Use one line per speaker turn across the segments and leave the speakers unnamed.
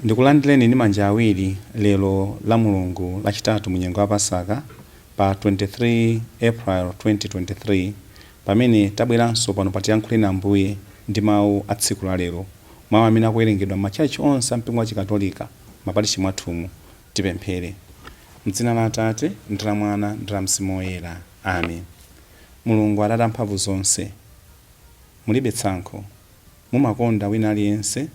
Ndikulandireni ndi manja awiri lero la Mulungu lachitatu mu nyengo ya Pasaka pa 23 April 2023, pamene tabweranso pano pa Tiyankhuleni Ambuye ndi mawu a tsiku la lero, mawu amene akuwerengedwa m'matchalitchi onse a mpingo wa Chikatolika m'maparishi mwathumu. Tipemphere. M'dzina la Atate, ndi la Mwana, ndi la Mzimu Woyera. Amen. Mulungu Atate amphamvu zonse, mulibe tsankho, mumakonda wina aliyense,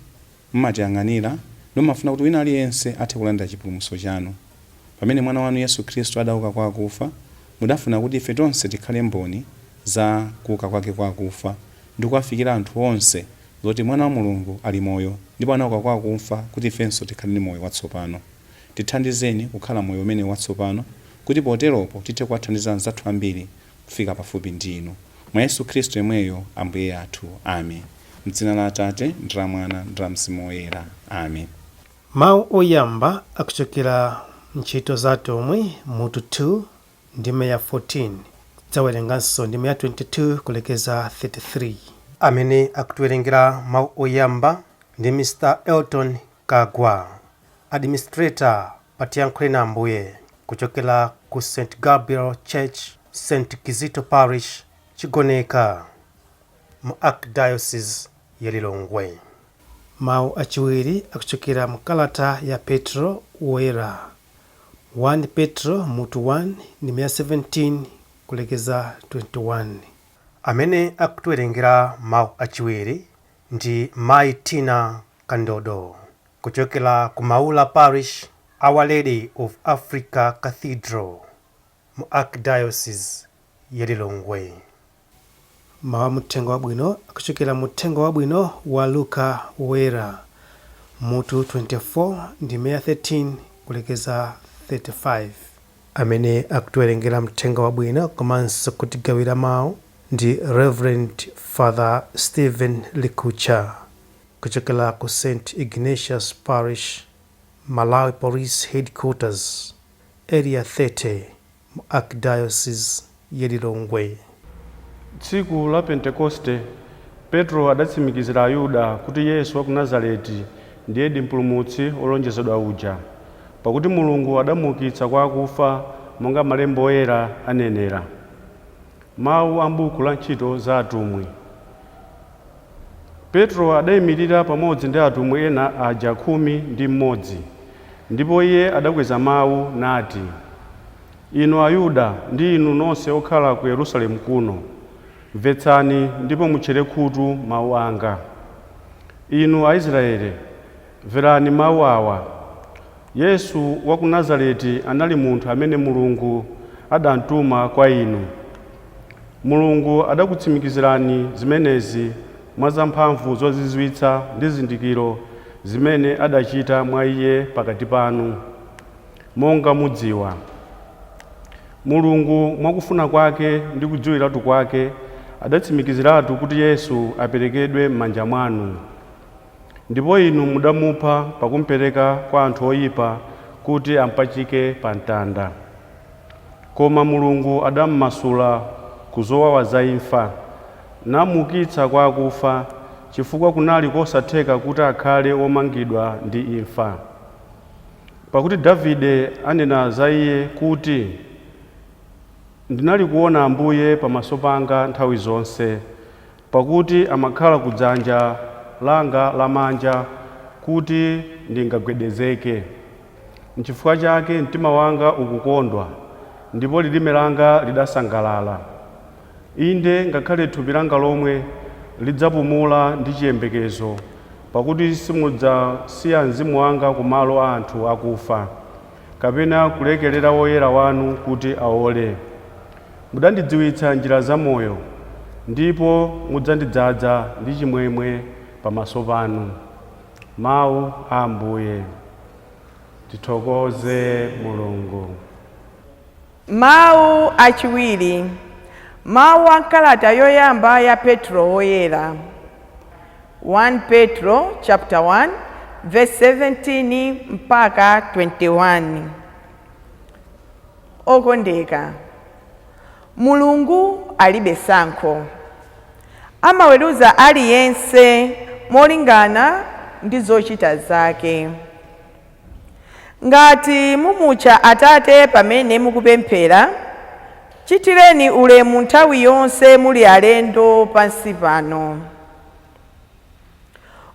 mumatiyang'anira, ndipo mumafuna kuti wina aliyense athe kulandira chipulumutso chanu. Pamene Mwana wanu Yesu Khristu adauka kwa akufa, mudafuna kuti ife tonse tikhale mboni za kuuka kwake kwa akufa ndi kuwafikira anthu onse zoti Mwana wa Mulungu ali moyo ndipo anauka kwa akufa kuti ifenso tikhale ndi moyo watsopano. Tithandizeni kukhala moyo umenewu watsopano kuti poteropo tithe kuwathandiza anzathu ambiri kufika pafupi ndi Inu. Mwa Yesu Khristu yemweyo Ambuye athu. Amen. M'dzina la Atate, ndi la Mwana, ndi la Mzimu Woyera. Amen.
Mawu oyamba akuchokera m'Ntchito za Atumwi mutu 2 ndime ya 14. Tidzawerenganso ndime ya 22 kulekeza 33. Amene akutiwerengera mawu oyamba ndi Mr. Elton Kagwa, Administrator pa Tiyankhuleni Ambuye kuchokera ku St. Gabriel Church, St. Kizito Parish, Chigoneka mu Archdiocese ya Lilongwe. Mawu achiwiri akuchokera mkalata ya Petro Woyera, 1 Petro mutu 1 ndime ya 17 kulekeza 21. Amene akutiwerengera mawu achiwiri ndi Mayi Tina Kandodo kuchokera ku Maula Parish, Our Lady of Africa Cathedral mu Archdiocese ya Lilongwe. Mawu a Muthenga Wabwino akuchokera mu Uthenga Wabwino wa Luka Woyera mutu 24 ndime ya 13 kulekeza 35. Amene akutiwerengera Mthenga Wabwino komanso kutigawira mawu ndi Reverend Father Stephen Likucha kuchokera ku St. Ignatius Parish, Malawi Police Headquarters, Area 30 mu Archdiocese ya Lilongwe.
Tsiku la Pentekoste, Petro adatsimikizira Ayuda kuti Yesu wa ku Nazareti ndiyedi Mpulumutsi wolonjezedwa uja, pakuti Mulungu adamuukitsa kwa akufa monga Malembo Oyera anenera. Mawu a m'buku la Ntchito za Atumwi. Petro adaimirira pamodzi ndi atumwi ena aja 11, ndipo iye adakweza mau nati, Inu Ayuda ndi inu nonse okhala ku Yerusalemu kuno, mvetsani ndipo mutchere khutu mau anga. Inu Aisraele, mverani mau awa, Yesu wa ku Nazareti anali munthu amene Mulungu adamtuma kwa inu. Mulungu adakutsimikizirani zimenezi mwa zamphamvu zozizwitsa ndi zizindikiro zimene adachita mwa Iye pakati panu, monga mudziwa. Mulungu mwa kufuna kwake ndi kudziwiratu kwake adatsimikiziratu kuti Yesu aperekedwe m'manja mwanu. Ndipo inu mudamupha pakumpereka kwa anthu oipa kuti ampachike pa mtanda. Koma Mulungu adammasula ku zowawa za imfa, namuukitsa kwa akufa, chifukwa kunali kosatheka kuti akhale womangidwa ndi imfa. Pakuti Davide anena za iye kuti, Ndinali kuona Ambuye pamaso panga nthawi zonse, pakuti amakhala kudzanja langa lamanja kuti ndingagwedezeke. Nchifukwa chake mtima wanga ukukondwa, ndipo lilime langa lidasangalala. Inde, ngakhale thupi langa lomwe lidzapumula ndi chiyembekezo, pakuti simudzasiya mzimu wanga ku malo a anthu akufa, kapena kulekerera Woyera wanu kuti aole. Mudandidziwitsa njira za moyo, ndipo mudzandidzadza ndi chimwemwe pamaso panu. Mawu a Ambuye. Tithokoze Mulungu.
Mawu achiwiri. Mawu a m'kalata yoyamba ya Petro Woyera. 1 Petro chapter 1 verse 17 mpaka 21. Okondeka, Mulungu alibe sankho. Amaweruza aliyense molingana ndi zochita zake. Ngati mumutcha Atate pamene mukupemphera, chitireni ulemu nthawi yonse muli alendo pansi pano.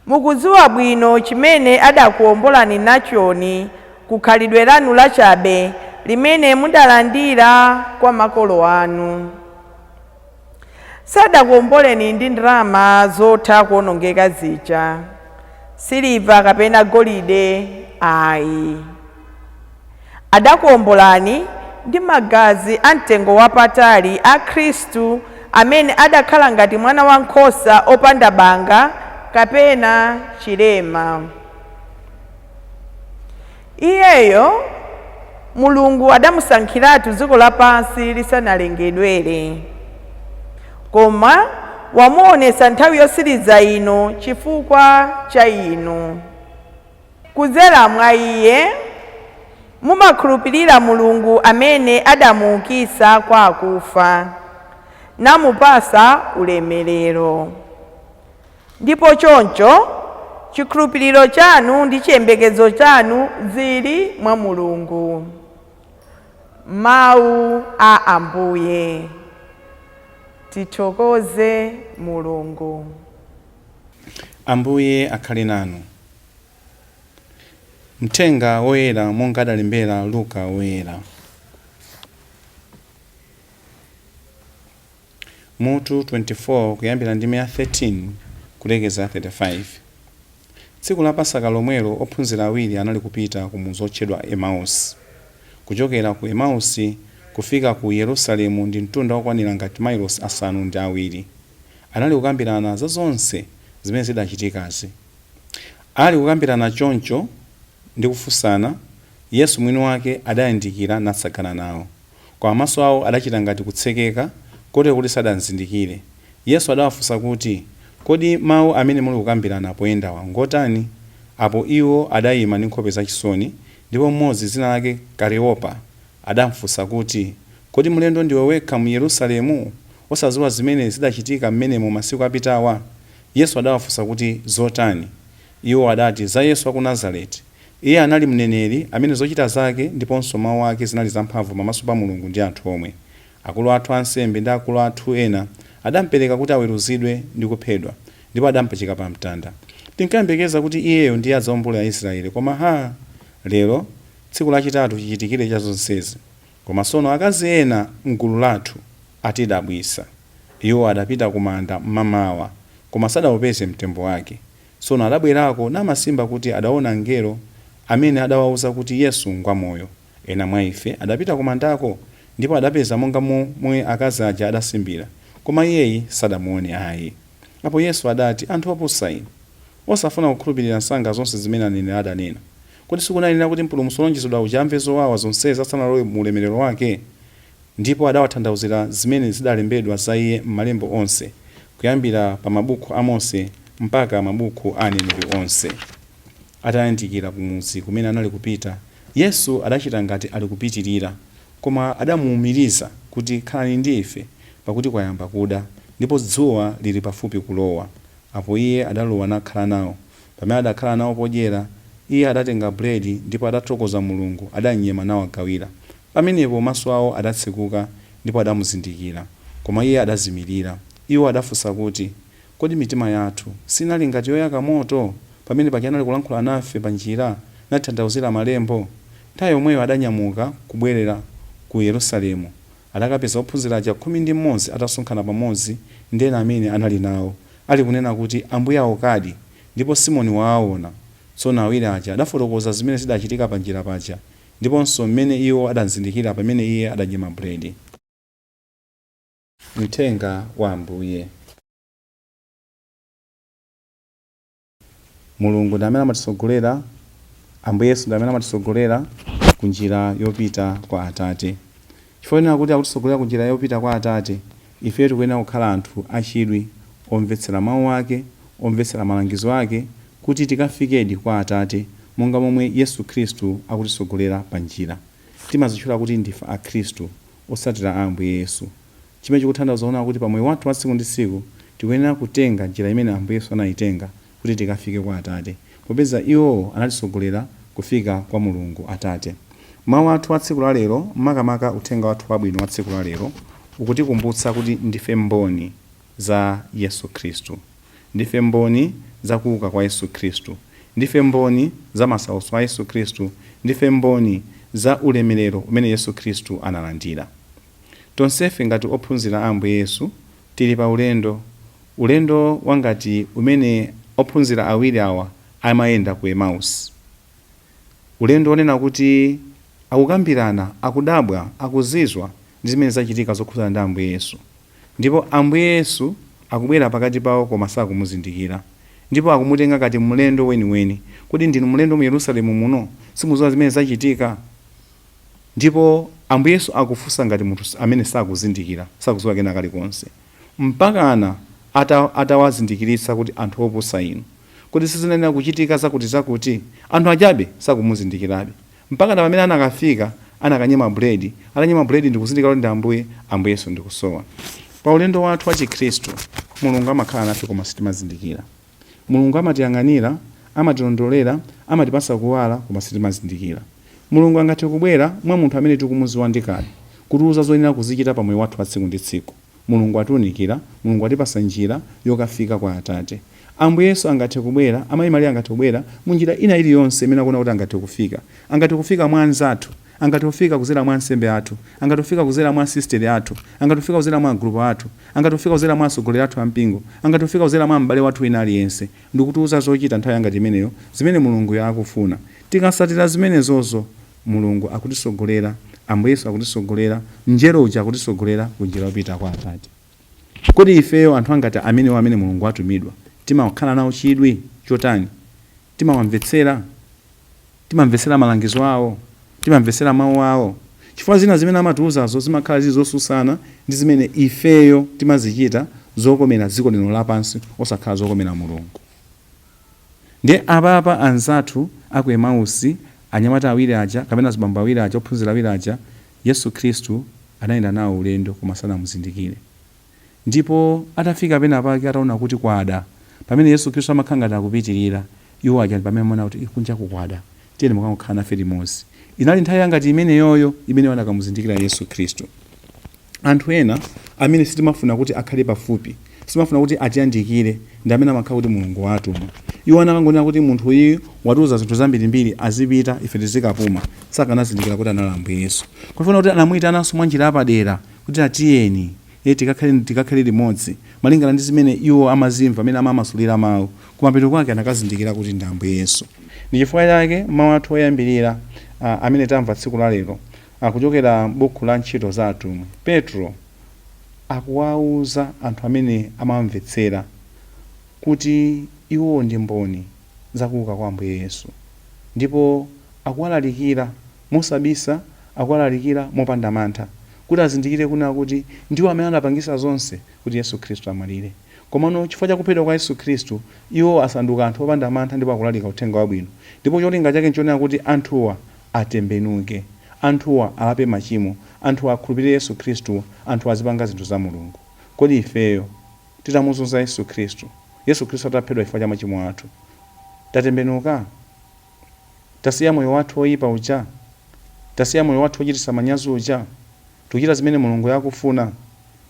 Mukudziwa bwino chimene adakuwombolani nachoni kukhalidwe lanu lachabe limene mudalandira kwa makolo anu. Sadakuwomboleni ndi ndalama zotha kuwonongeka zija, siliva kapena golide ayi. Adakuwombolani ndi magazi a mtengo wapatali a Khristu amene adakhala ngati mwana wankhosa opanda banga kapena chilema. Iyeyo Mulungu adamusankhiratu dziko lapansi lisanalengedwere, koma wamuonetsa nthawi yotsiriza ino chifukwa cha inu. Kudzera mwa iye mumakhulupirira Mulungu amene adamuukitsa kwa akufa namupasa ulemerero. Ndipo choncho chikhulupiriro chanu ndi chiyembekezo chanu zili mwa Mulungu. Mawu a Ambuye. Tithokoze Mulungu.
Ambuye akhale nanu. Mthenga woyera monga adalembera Luka woyera. Mutu 24 kuyambira ndime ya 13 kulekeza 35. Tsiku la Pasaka lomwelo ophunzira awiri anali kupita ku mudzi wotchedwa Emausi. Kuchokera ku Emausi kufika ku Yerusalemu ndi mtunda wokwanira ngati mailosi asanu ndi awiri. Anali kukambirana za zonse zimene zidachitikazi. Ali kukambirana choncho ndi kufunsana, Yesu mwini wake adayandikira natsagana nawo. Koma maso ao adachita ngati kutsekeka, kotero kuti sadamzindikire. Yesu adawafunsa kuti, Kodi mau amene muli kukambirana poyendawa ngotani? Apo iwo adaima ndi nkhope zachisoni, ndipo mmodzi, dzina lake Kaleopa, adamfunsa kuti, Kodi mlendo ndiwe wekha m'Yerusalemu, osadziwa zimene zidachitika m'menemo masiku apitawa? Yesu adawafunsa kuti, Zotani? Iwo adati, Za Yesu wa ku Nazareti. Iye anali mneneri amene zochita zake ndiponso mau ake zinali zamphamvu pamaso pa Mulungu ndi anthu omwe. Akulu athu a ansembe ndi akulu athu ena adampereka kuti aweruzidwe ndi kuphedwa, ndipo adampachika pa mtanda. Tinkayembekeza kuti Iyeyo ndiye adzaombole Aisraele, koma ha! Lero, tsiku lachitatu chichitikire cha zonsezi. Koma tsono akazi ena m'gulu lathu atidabwitsa. Iwo adapita ku manda mmamawa, koma sadaupeze mtembo wake. Tsono adabwerako namasimba kuti adaona mngelo amene adawauza kuti Yesu ngwamoyo. Ena mwa ife adapita kumandako, ndipo adapeza monga momwe akazi aja adasimbira, koma Iyeyi sadamuwone ai. Apo Yesu adati, Anthu opusa inu! Osafuna kukhulupirira msanga zonse zimene aneneri adanena! Kodi sikunayenera kuti Mpulumutsi wolonjezedwa uja amve zowawa zonsezi asanalowe mu ulemerero wake? Ndipo adawatanthauzira zimene zidalembedwa za Iye m'Malembo onse, kuyambira pa mabuku a Mose mpaka mabuku a aneneri onse. Atayandikira ku mudzi kumene anali kupita, Yesu adachita ngati alikupitirira. Koma adamuumiriza kuti, Khalani ndi ife, pakuti kwayamba kuda, ndipo dzuwa lili pafupi kulowa. Apo Iye adalowa nakhala nao. Pamene adakhala nao podyera, Iye adatenga buledi, ndipo atathokoza Mulungu, adamnyema nawagawira. Pamenepo maso ao adatsekuka, ndipo adamuzindikira. Koma Iye adazimirira. Iwo adafunsa kuti, Kodi mitima yathu sinali ngati yoyaka moto, pamene paja anali kulankhula nafe pa njira, natitanthauzira Malembo? Nthawi yomweyo adanyamuka kubwerera ku Yerusalemu. Adakapeza ophunzira aja 11 atasonkhana pamodzi ndi ena amene anali nao, alikunena kuti, Ambuye aukadi, ndipo Simoni waaona. Tsono awiri aja adafotokoza zimene zidachitika panjira paja, ndiponso m'mene iwo adamzindikira pamene Iye adanyema buledi. Mthenga wa Ambuye. Mulungu ndi amene amatitsogolera, Ambuye Yesu ndi amene amatitsogolera ku njira yopita kwa Atate. Chifukwa chonena kuti akutitsogolera ku njira yopita kwa Atate, ifeyo tikuyenera kukhala anthu achidwi, omvetsera mawu ake, omvetsera malangizo ake kuti tikafikedi kwa Atate monga momwe Yesu Khristu akutitsogolera pa njira. Timadzitchula kuti ndife Akhristu, otsatira a Ambuye Yesu. Chimene chikuthandauza kunena kuti pa moyo wathu wa tsiku ndi tsiku tikuyenera kutenga njira imene Ambuye Yesu anaitenga kuti tikafike kwa Atate, popeza iwowo anatitsogolera kufika kwa Mulungu Atate. Mawu athu a tsiku la lero, makamaka uthenga wathu wabwino wa tsiku la lero, ukutikumbutsa kuti ndife mboni za Yesu Khristu. Ndife mboni za kuuka kwa Yesu Khristu. Ndife mboni za masautso a Yesu Khristu. Ndife mboni za ulemerero umene Yesu Khristu analandira. Tonsefe ngati ophunzira a Ambuye Yesu tili pa ulendo, ulendo wangati umene ophunzira awiri awa amayenda ku Emausi. Ulendo wonena kuti akukambirana, akudabwa, akuzizwa ndi zimene zachitika zokhudzana ndi Ambuye Yesu. Ndipo Ambuye Yesu akubwera pakati pawo koma sakumuzindikira. Ndipo akumutenga ngati mlendo weniweni. Kodi ndinu mlendo mu Yerusalemu muno? Simukudziwa zimene zachitika? Ndipo Ambuye Yesu akufunsa ngati munthu amene sakuzindikira, sakudziwa kena kalikonse. Mpakana ata, atawazindikiritsa kuti anthu opusa inu. Kodi sizinayenera kuchitika zakuti zakuti? Anthu ajabe sakumuzindikirabe. Mpakana pamene anakafika, anakanyema buledi, atanyema buledi ndikuzindikira kuti ndi Ambuye, Ambuye Yesu ndikusowa. Pa ulendo wathu wa Chikhristu, Mulungu amakhala nafe koma sitimazindikira. Mulungu amatiyang'anira, amatilondolera, amatipatsa kuwala koma sitimazindikira. Mulungu angathe kubwera mwa munthu amene tikumudziwa ndi kale, kutiuza zoyenera kuzichita pa moyo wathu wa tsiku ndi tsiku. Mulungu atiunikira, Mulungu atipatsa njira yokafika kwa Atate. Ambuye Yesu angathe kubwera, Amayi Maria angathe kubwera mu njira ina iliyonse imene akuona kuti angathe kufika. Angathe kufika mwa anzathu, angathe kufika kudzera mwa ansembe athu, angathe kufika kudzera mwa asisteri athu, angathe kufika kudzera mwa agulupu athu, angathe kufika kudzera mwa atsogoleri athu a mpingo, angathe kufika kudzera mwa m'bale wathu wina aliyense, ndikutiuza zochita nthawi yangati imeneyo, zimene Mulunguyo akufuna. Tikatsatira zimenezozo, Mulungu akutitsogolera, Ambuye Yesu akutitsogolera, mnjelo uja akutitsogolera ku njira yopita kwa Atate. Kodi ifeyo anthu angati amenewo amene Mulungu watumidwa timakhala nawo chidwi chotani? Timawamvetsera? Timamvetsera malangizo awo? Timamvetsera mawu awo? Chifukwa zina zimene amatiuzazo zimakhala zili zosusana ndi zimene ifeyo timazichita zokomera dziko lino lapansi osakhala zokomera Mulungu. Ndiye apapa anzathu a ku Emausi, anyamata awiri aja, kapena azibambo awiri aja, ophunzira awiri aja, Yesu Khristu anayenda nawo ulendo koma sanamuzindikire. Ndipo atafika penapake ataona kuti kwada, pamene Yesu Khristu amakhala ngati akupitirira, iwo aja ndi pamene amaona kuti, Ih, kunjaku kwada, tiyeni mukangokhala nafe limodzi. Inali nthawi yangati imeneyoyo imene iwo anakamuzindikira Yesu Khristu. Anthu ena amene sitimafuna kuti akhale pafupi, sitimafuna kuti atiyandikire, ndi amene amakhala kuti Mulungu waatuma. Iwo anakangonena kuti munthu uyu watiuza zinthu zambirimbiri, azipita, ife tizikapuma. Sakanazindikira kuti anali Ambuye Yesu. Kufuna kuti anamuitananso mwa njira yapadera kuti atiyeni tikakhale, tikakhale limodzi, malingana ndi zimene iwo amazimva amene amamasulira mawu. Kumapeto kwake anakazindikira kuti ndi Ambuye Yesu. Ndi chifukwa chake mawu athu oyambirira amene tamva tsiku la lero akuchokera m'buku la Ntchito za Atumwi. Petro akuwauza anthu amene amawamvetsera kuti iwo ndi mboni za kuuka kwa Ambuye Yesu. Ndipo akuwalalikira mosabisa, akuwalalikira mopanda mantha, kuti azindikire kunena kuti ndiwo amene anapangitsa zonse kuti Yesu Khristu amwalire. Komano chifukwa cha kuphedwa kwa Yesu Khristu, iwo asanduka anthu opanda mantha ndipo akulalika uthenga wabwino. Ndipo cholinga chake n'chonena kuti anthuwa atembenuke, anthuwa alape machimo, anthuwa akhulupirire Yesu Khristu, anthuwa azipanga zinthu za Mulungu. Kodi ifeyo titamuzunza Yesu Khristu, Yesu Khristu ataphedwa chifukwa cha machimo athu, tatembenuka? Tasiya moyo wathu woipa uja? Tasiya moyo wathu wochititsa manyazi uja? Tikuchita zimene Mulungu akufuna?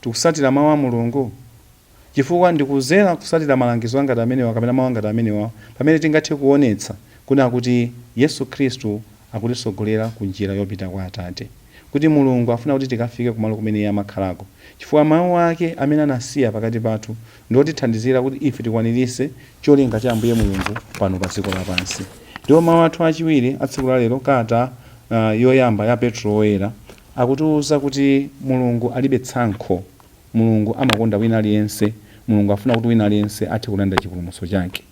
Tikusatira Mawu a Mulungu? Chifukwa ndi kudzera kusatira malangizo angati amenewa kapena mawu angati amenewa pamene tingathe kuonetsa kunena kuti Yesu Khristu akutitsogolera ku njira yopita kwa Atate. Kuti Mulungu afuna kuti tikafike kumalo kumene Iye amakhalako. Chifukwa Mawu ake amene anasiya pakati pathu ndi otithandizira kuti ife tikwaniritse cholinga cha Ambuye Mulungu pano pa dziko lapansi. Ndipo mawu athu achiwiri a tsiku la lero, kalata yoyamba ya Petro Woyera, akutiuza kuti Mulungu alibe tsankho. Mulungu amakonda wina aliyense. Mulungu afuna kuti wina aliyense athe kulandira chipulumutso chake.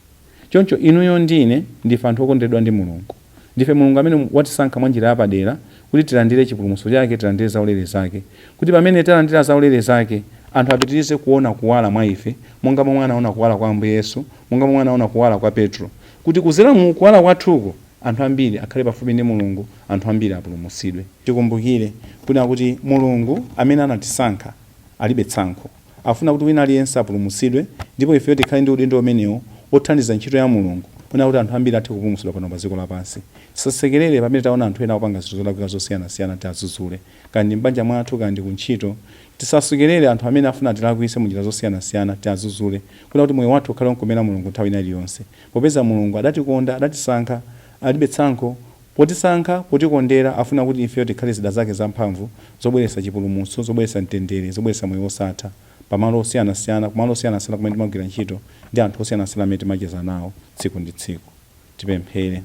Choncho inuyo ndi ine ndife anthu okondedwa ndi Mulungu. Ndife Mulungu amene watisankha mwa njira yapadera kuti tilandire chipulumutso chake, tilandire zaulere zake. Kuti pamene talandira zaulere zake, anthu apitirize kuona kuwala mwa ife, monga momwe anaona kuwala kwa Ambuye Yesu, monga momwe anaona kuwala kwa Petro. Kuti kudzera mu kuwala kwathuko, anthu ambiri akhale pafupi ndi Mulungu, anthu ambiri apulumutsidwe. Tikumbukire kunena kuti Mulungu amene anatisankha alibe tsankho. Afuna kuti wina aliyense apulumutsidwe ndipo ifeyo tikhale ndi udindo umenewo wothandiza ntchito ya Mulungu. Ponena kuti anthu ambiri athe kupulumutsidwa pano pa dziko lapansi. Tisasekerere pamene taona anthu ena akupanga zinthu zolakwika zosiyanasiyana, tiadzudzule. Kaya ndi m'banja mwathu, kaya ndi kuntchito. Tisasekerere anthu amene afuna atilakwitse munjira zosiyanasiyana, tiadzudzule. Kunena kuti moyo wathu ukhale womkomera Mulungu nthawi ina iliyonse. Popeza Mulungu adatikonda, adatisankha, alibe tsankho, potisankha, potikondera, afuna kuti ifeyo tikhale zida zake zamphamvu zobweretsa chipulumutso, zobweretsa mtendere, zobweretsa moyo wosatha pamalo osiyanasiyana, kumalo osiyanasiyana kumene timagwira ntchito ndi anthu osiyanasiyana amene timacheza nawo tsiku ndi tsiku. Tipemphere.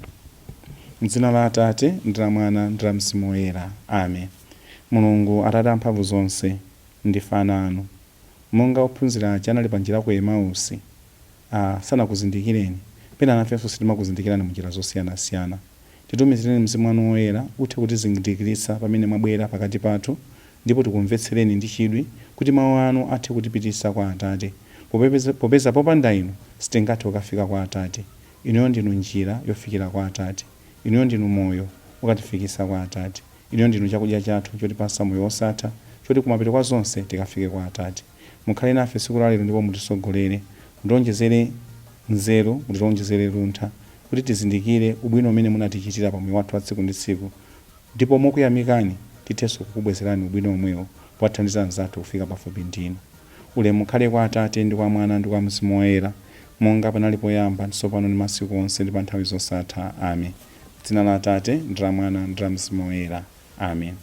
M'dzina la Atate, ndi la Mwana, ndi la Mzimu Woyera. Amen. Mulungu, Atate amphamvu zonse, ndife ana anu. Monga ophunzira aja anali panjira ya ku Emausi, a, sanakuzindikireni, pena nafenso sitimakuzindikirani munjira zosiyanasiyana. Titumizireni Mzimu wanu Woyera uthe kutizindikiritsa pamene mwabwera pakati pathu ndipo tikumvetsereni ndi chidwi kuti Mau anu athe kutipititsa kwa Atate. Popeza, popeza popanda Inu sitingathe kukafika kwa Atate. Inuyo ndinu njira yofikira kwa Atate. Inuyo ndinu moyo wokatifikitsa kwa Atate. Inuyo ndinu chakudya chathu chotipatsa moyo wosatha, choti kumapeto kwa zonse tikafike kwa Atate. Mukhale nafe tsiku la lero ndipo mutitsogolere. Mutionjezere nzeru, mutionjezere luntha, kuti tizindikire ubwino umene munatichitira pa moyo wathu wa tsiku ndi tsiku, ndipo mokuyamikani tithenso kukubwezerani ubwino womwewo powathandiza anzathu kufika pafupi ndi Inu. Ulemu ukhale kwa Atate, ndi kwa Mwana, ndi kwa Mzimu Woyera, monga panali poyamba, ndi tsopano, ndi masiku onse, ndi pa nthawi zosatha. Amen. Dzina la Atate, ndi la Mwana, ndi la Mzimu Woyera. Amen.